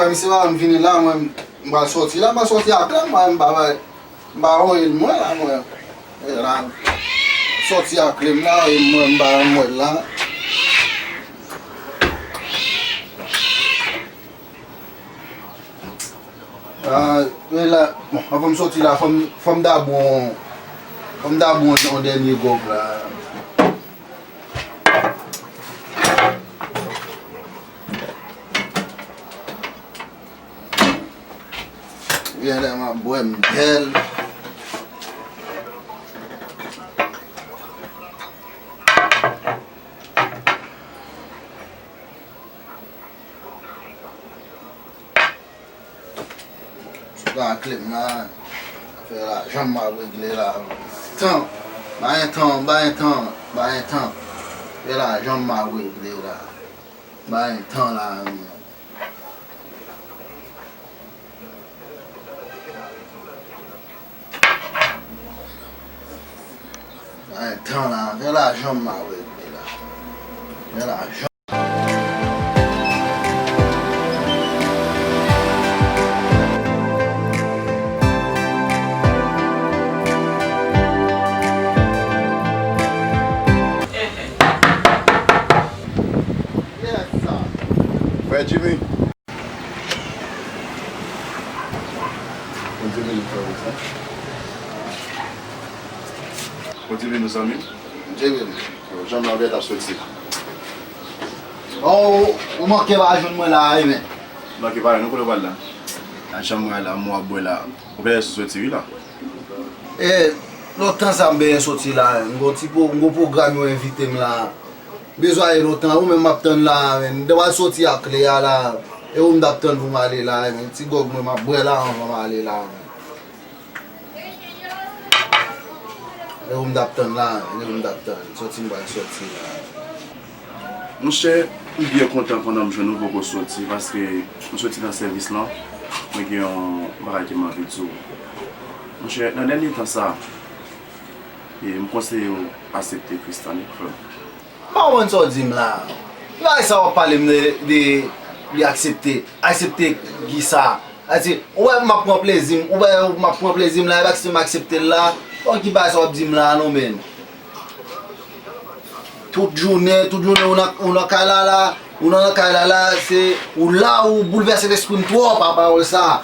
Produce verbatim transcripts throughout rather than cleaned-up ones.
Mwen, misye pa vle m vini la, mwen, m pral sòti la, m pral sòti ak kle m, mwen, m pa bay, m pa voye l mwen la, mwen. E la, sòti ak kle m la, e mwen, m pa janm wè l la. Ah, e la, bon, anvan m sòti la, fò m, fò m dabou, fò m dabou yon, yon dènye gòg la. Genlè m ap bwè m bèl. Sou ka kle m la, afè lajan m ap regle la. Tan, ba en tan, ba en tan, ba en tan. Afè lajan m ap regle la. Ba en tan la, men. Ba en tan la, afè lajan m ap regle la. Afè lajan. Frè Jimmy. Bon, Jimmy, nou zanmi. Bon, Jimmy, nou zanmi. Jimmy. Yo, janm nan vèt ap soti. Oh, ou manke pa jwenn mwen la, wi, men. Manke pa jwenn, nou kote w pral la? A, janm mwen la, mwen ap bwè la. Ou genlè sou soti, wi, la. E, lontan sa m benyen soti la, m gon ti po, m gon pwogram yo envite m la. Bezwen ale lontan, ou menm m ap tann la, men. M te pral soti ak kle a la. E ou m t ap tann pou m ale la, men. Ti gòg mwen m ap bwè la anvan m ale la, men. E ou m t ap tann la, e ou m t ap tann. Sòti m pral sòti la. Monchè, m byen kontan pandan m jwenn ou poko soti, paske m soti nan sèvis lan, mwen gen yon bagay ke m anvi di w. Monchè, nan dènye tan sa, e m konseye w aksepte Kris la, wi, frè m. M pa konprann sa w di m la. Bagay sa w ap pale m de, de, de aksepte, aksepte kisa? Sa di, ou wè m ap pran plezi m, ou wè m ap pran plezi m la, e pa si m aksepte l la. Bon, ki bagay sa w ap di m la non, men. Tout jounen, tout jounen, ou nan, ou nan kay la la, ou nan kay la la, se, ou la, ou boulvèse lespri m twòp a pawòl sa.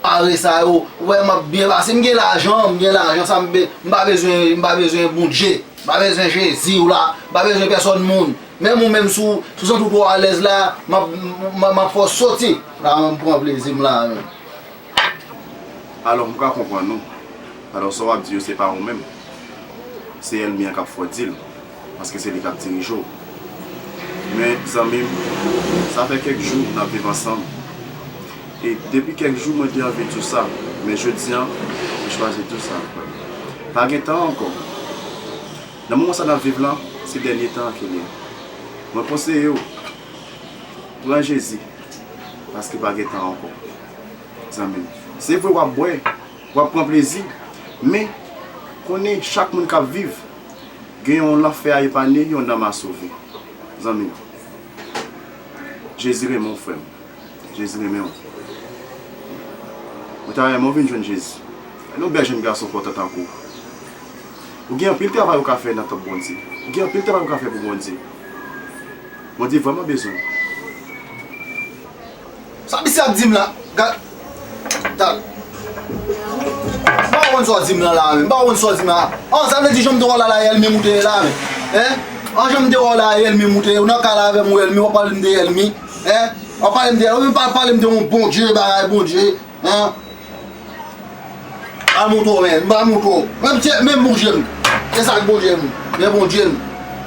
Pare sa yo, ou wè m ap byen pase, m gen lajan, m gen lajan, sa m be-, m pa bezwen, m pa bezwen Bondye, m pa bezwen Jezi w la, m pa bezwen pèsòn moun. Menm ou menm sou, sou sant ou twò alèz la, m ap, m, m, m ap fè w soti. La, m pran plezi m la, men. Alò, m ka konprann ou. Alò, sa w ap di yo, se pa ou menm. Se ènmi an k ap fè w di l. Paske se li k ap dirije w. Men, zanmi m, sa fè kèk jou n ap viv ansanm. E depi kèk jou, mwen te anvi di w sa. Men jodi a, mwen chwazi di w sa ankò. Pa gen tan ankò. Nan moman sa n ap viv lan, se dènye tan an ke l ye. Mwen konseye w, pran Jezi. Paske pa gen tan ankò, zanmi m. Se vre w ap bwè, w ap pran plezi, men konnen chak moun k ap viv gen yon lanfè a epanye, yon nanm a sove. Zanmi m, Jezi renmen w, frè m. Jezi renmen w. Mwen ta renmen w vin jwenn Jezi. Yon bèl jèn gason kontan tankou w. Ou gen anpil travay ou ka fè nan tanp Bondye. Ou gen anpil travay ou ka fè pou Bondye. Bondye vrèman bezwen w. Sa misye ap di m la? Gad. Gad. M pa konn sa w di m nan la, men. M pa konn sa w di m la. An, sa vle di jan m te wè w la, la, e ènmi m ou te ye la, men. Hein? An, jan m te wè w la, e ènmi m ou te ye. Ou nan kay la avè m, ou ènmi, w ap pale m de ènmi. Hein? W ap pale m de, ou menm pa pale m de yon Bondye, bagay Bondye. Hein? M pa montre w, men, m pa montre w. Menm Dye, menm Bondye m. E sa k Bondye m. Men Bondye m.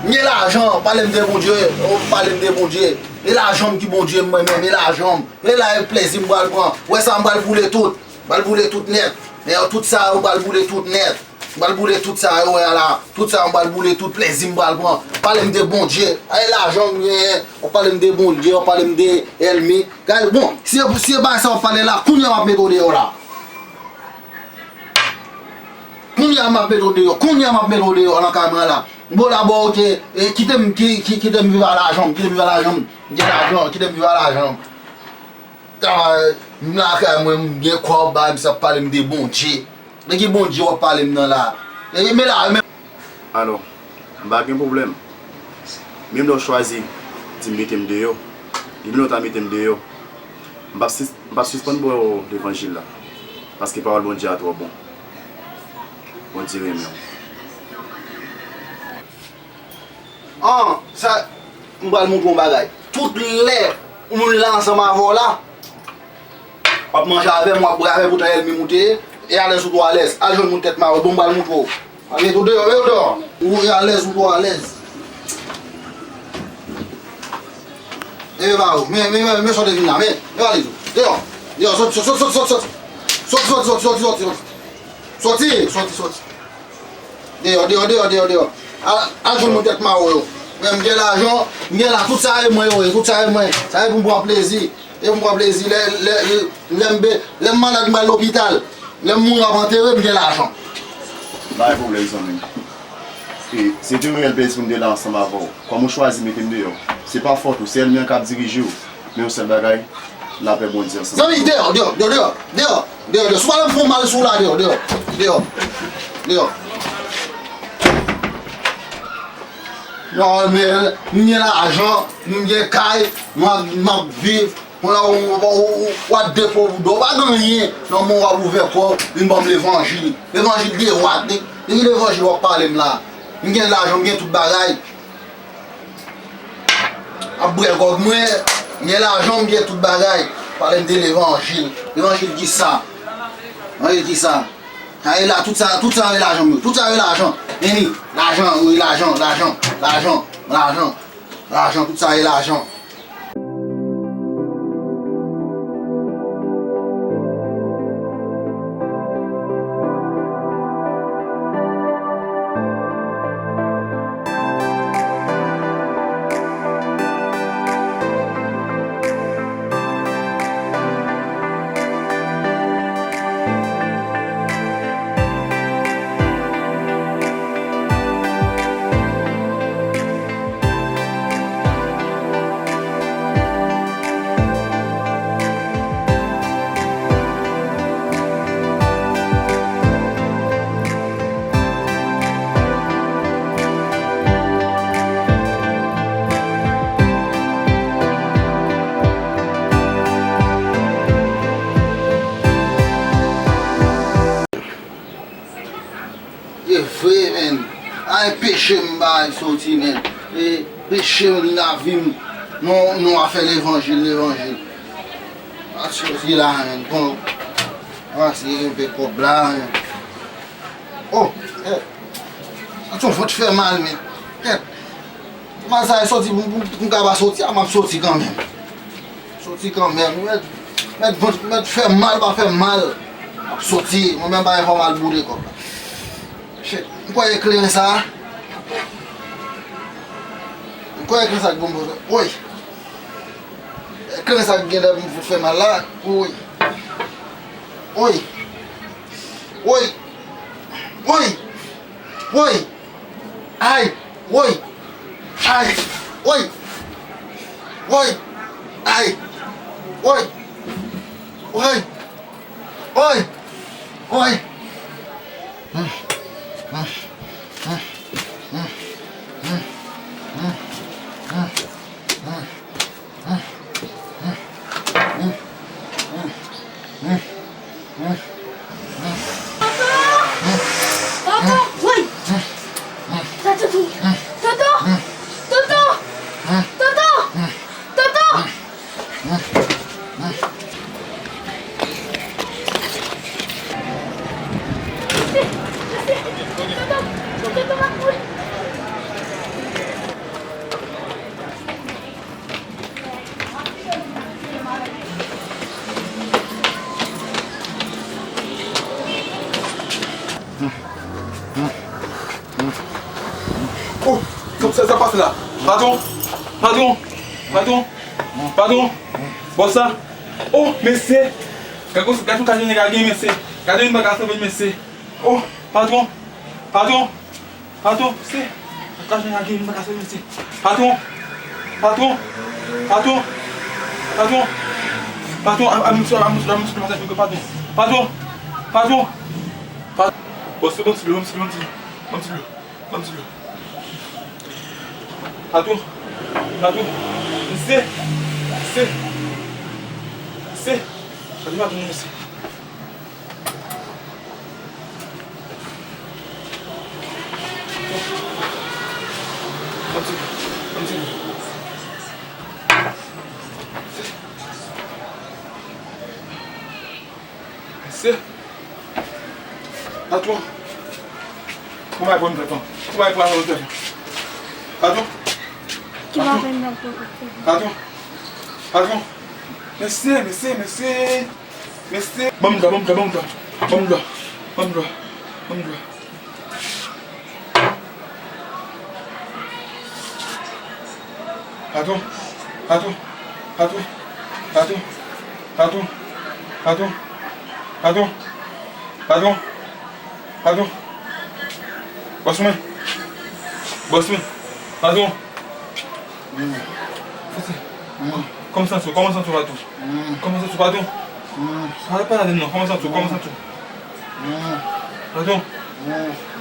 M gen lajan, pale m de Bondye, ou pale m de Bondye. E lajan m ki Bondye m, mwen menm, e lajan m. E la, e plezi m pral pran. Wè sa, m pral boule tout. M pral boule tout nèt. Men tout sa yo, m pral boule tout nèt. M pral boule tout sa yo, wè la. Tout sa, m pral boule tout plezi m pral pran. Pale m de Bondye. E lajan m genyen, ou pale m de Bondye, ou pale m de ènmi. Gade, bon, si, si e bagay sa w ap pale la, kounye a m ap mete w deyò la. Kounye a m ap mete w deyò, kounye a m ap mete w deyò nan kay mwen la. Bon, dabò, oke, e, kite m, ki, ki, kite m viv a lajan m, kite m viv a lajan m. M gen lajan, kite m viv a lajan m. Travay, m lakay mwen, m gen kòb, bay, misye ap pale m de Bondye. De ki Bondye w ap pale m nan la? E, men la, men. Alò, m pa gen pwoblèm. Menm lè w chwazi di m mete m deyò, menm lè w ta mete m deyò, m p ap sis-, m p ap sispann ba w levanjil la. Paske pawòl Bondye a twò bon. Bondye renmen w. An, sa, m pral montre w yon bagay. Tout lè moun la ansanm avè w la, w ap manje avè m, w ap bwè avè m, poutan ènmi m ou te ye, e alèz ou twò alèz. Al jwenn moun tèt mare, bon, m pral montre w. Al mete w deyò, mete w deyò. Ou e alèz, ou twò alèz. E ba ou, men, men, men, men sa w te vin la, men, men valiz ou. Deyò, deyò, soti, soti, soti, soti, soti. Soti, soti, soti, soti, soti, soti. Soti, soti, soti. Deyò, deyò, deyò, deyò, deyò. Al, al jwenn moun tèt mawon yo. Men m gen lajan, m gen la, tout sa e mwen yo ye, tout sa e mwen. Sa e pou m pran plezi. E pou m pran plezi. Lè, lè, lè, lè m be-, lè m malad, m al lopital. Lè m mouri, y ap antere, m gen lajan. Pa gen pwoblèm, zanmi m. E, se te yon reyèl plezi pou m te la ansanm avè w. Kòm ou chwazi mete m deyò, se pa fòt ou, se ènmi an k ap dirije w. Men yon sèl bagay, lapè Bondye ansanm. Zanmi, deyò, deyò, deyò, deyò, deyò, deyò, deyò. Si w pa vle m fè w mal sou la, deyò, deyò, deyò, deyò. Non, men, m gen lajan, m gen kay, m ap, m ap viv. Kounye a, w, w, w, w ap depo pou do, w pa gen anyen. Non, men w ap ouvè kò w, vin ban m levanjil. Levanjil de wat, de, de ki levanjil w ap pale m la? M gen lajan, m gen tout bagay. Ap bwè gwòg mwen, m gen lajan, m gen tout bagay. Pale m de levanjil. Levanjil kisa? Levanjil kisa? Sa e la, tout sa, tout sa e lajan m yo. Tout sa e lajan. Men li, lajan, wi, lajan, lajan, lajan, lajan, lajan, tout sa e lajan. E vre, menn. A, e peche m bay soti, menn. E peche m nan lavi m. Non, non, afè levanjil, levanjil. A, soti la, menn. Bon. A, se yon pe kòb la, menn. Oh, eh. Sa yon vant fè mal, menn. Kèt. Mal sa e soti, pou, pou, pou m ka pa soti, a, m ap soti kanmenm. Soti kanmenm. Mèt, mèt, mèt fè mal, pa fè mal. M ap soti. Mwen menm pa gen fò m al boule kòb la. Shit. M kwè ekleren sa. M kwè ekleren sa ki bon pou, woy. Ekleren sa ki gen lè pou m fè mal la. Woy. Woy. Woy. Woy. Woy. Ay. Woy. Ay. Woy. Woy. Ay. Woy. Woy. Woy. Woy. Toto! Toto! Woy! Sa Toto? Toto! Toto! Toto! Toto! Toto! Toto! Oh, sa, sa k pase la? Patwon! Patwon! Patwon! Patwon! Bòs la! Oh, mesye! Gade, gade yon kajou nèg la gen, mesye! Gade yon bagay sa, mesye! Oh, patwon! Patwon! Patwon, se, pa ka jwenn lage, m pa ka sove, se. Patwon, patwon, patwon, patwon. Patwon, a, a, monte, a, monte, a, monte, patwon. Patwon, patwon, patwon. Bòs, ban m ti dlo, ban m ti dlo, ban m ti dlo. Ban m ti dlo. Patwon, patwon. Mesye, mesye, mesye. Gade patwon, mesye. Ban m ti dlo, ban m ti dlo. Mesye. Patwon. Ou bay pou m telefòn. Ou bay pou m telefòn. Patwon. Ki pa fè m nan telefòn. Patwon. Patwon. Mesye, mesye, mesye. Mesye. Ban m dlo, ban m dlo, ban m dlo. Ban m dlo. Ban m dlo. Ban m dlo. Patwon, patwon, patwon, patwon, patwon, patwon, patwon, patwon, patwon. Bòs mwen, bòs mwen, patwon. Kòman w santi w? Kòman w santi w, patwon? Kòman w santi w, patwon? Pale, pale avè m non, kòman w santi w? Kòman w santi w? Patwon,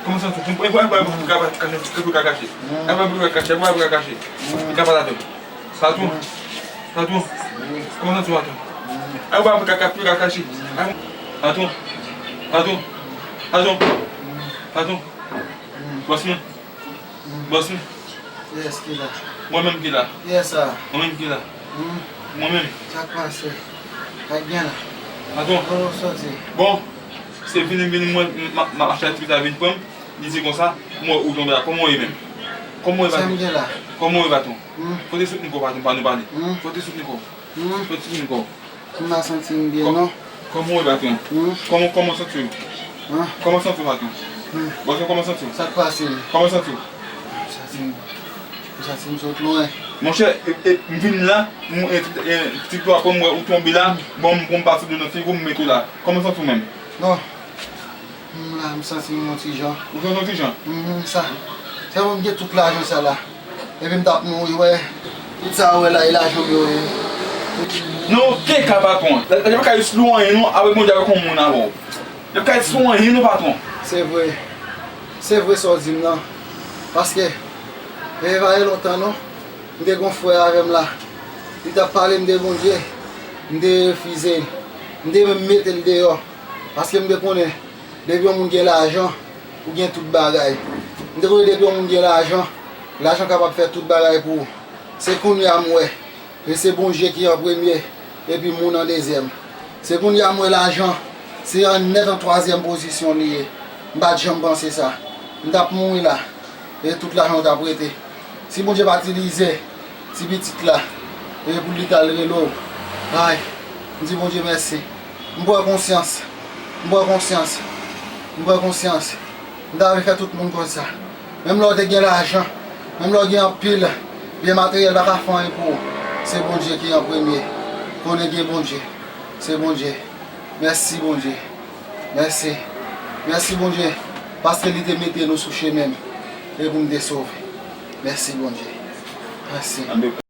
kòman w santi w? Ou ka kache, ou ka kache. Ou ka kache, ou ka kache. Ou ka pale avè m. Patwon, patwon, kòman w santi w, patwon? Ou ka kache, ou ka kache. Patwon, patwon, patwon, patwon. Bòs mwen. Bòs mwen. Yes, ki la? Mwen menm ki la. Yes, sa. Mwen menm ki la. Hmm. Mwen menm. Sa k pase? Sa k gen la? Patwon. Bon, sòti. Bon, se vini, vini, mwen, m ap mache ak ti pita vin pran m, li di konsa, mwen ou tonbe la, kòman w ye menm? Kòman w ye, patwon? Sa m gen la? Kòman w ye, patwon? Hmm. Fò w te soutni kò w, patwon, pa nou pale. Hmm. Fò w te soutni kò w. Hmm. Fò w te soutni kò w. M pa santi m byen, non. Kòman w ye, patwon? Hmm? Kòman, kòman w santi w? Hein? Kòman w santi w, patwon? Hmm. Bòs mwen, kòman w santi w? Sa k pase? Kòman w santi w? M santi m, m santi m sot lwen. Monchè, e, e, m vin la, m, e, e, ti dlo a pran m, m wè ou tonbe la, bon, m pran m pase dlo nan figi w, m mete w la. Kòman w santi w menm? Non. M la, m santi m yon ti jan. Ou santi w yon ti jan? Mhm, sa. Se mwen m gen tout lajan sa la. Epi m t ap mouri, wè. Tout sa ou wè la, e lajan m yo ye. Nan okenn ka, patwon. Yo pa ka jis lou anyen non, avèk Bondye, avèk yon moun avè w. Yo pa ka jis lou anyen non, patwon. Se vre. Se vre sa w di m nan. Paske, e pa gen lontan non, m te gen yon frè avè m la. Li t ap pale m de Bondye. M te refize l. M te menm mete l deyò. Paske m te konnen, depi yon moun gen lajan, ou gen tout bagay. M te konnen depi yon moun gen lajan, lajan kapab fè tout bagay pou ou. Se kounye a m wè, e se Bondye ki an premye, epi moun an dezyèm. Se kounye a m wè lajan, se an nèt an twazyèm pozisyon li ye. M pa t janm panse sa. M t ap mouri la. E tout lajan w t ap rete. Si Bondye pa t itilize ti pitit la, e pou li t al rele w. Ay, m di Bondye mèsi. M pran konsyans. M pran konsyans. M pran konsyans. M ta vle fè tout moun konn sa. Menm lè w te gen lajan, menm lè w gen anpil byen materyèl, pa ka fè anyen pou ou. Se Bondye ki an premye. Konnen gen Bondye. Se Bondye. Mèsi Bondye. Mèsi. Mèsi Bondye, paske li te mete nou sou chemen m e pou m te sove. Mèsi Bondye. Mèsi.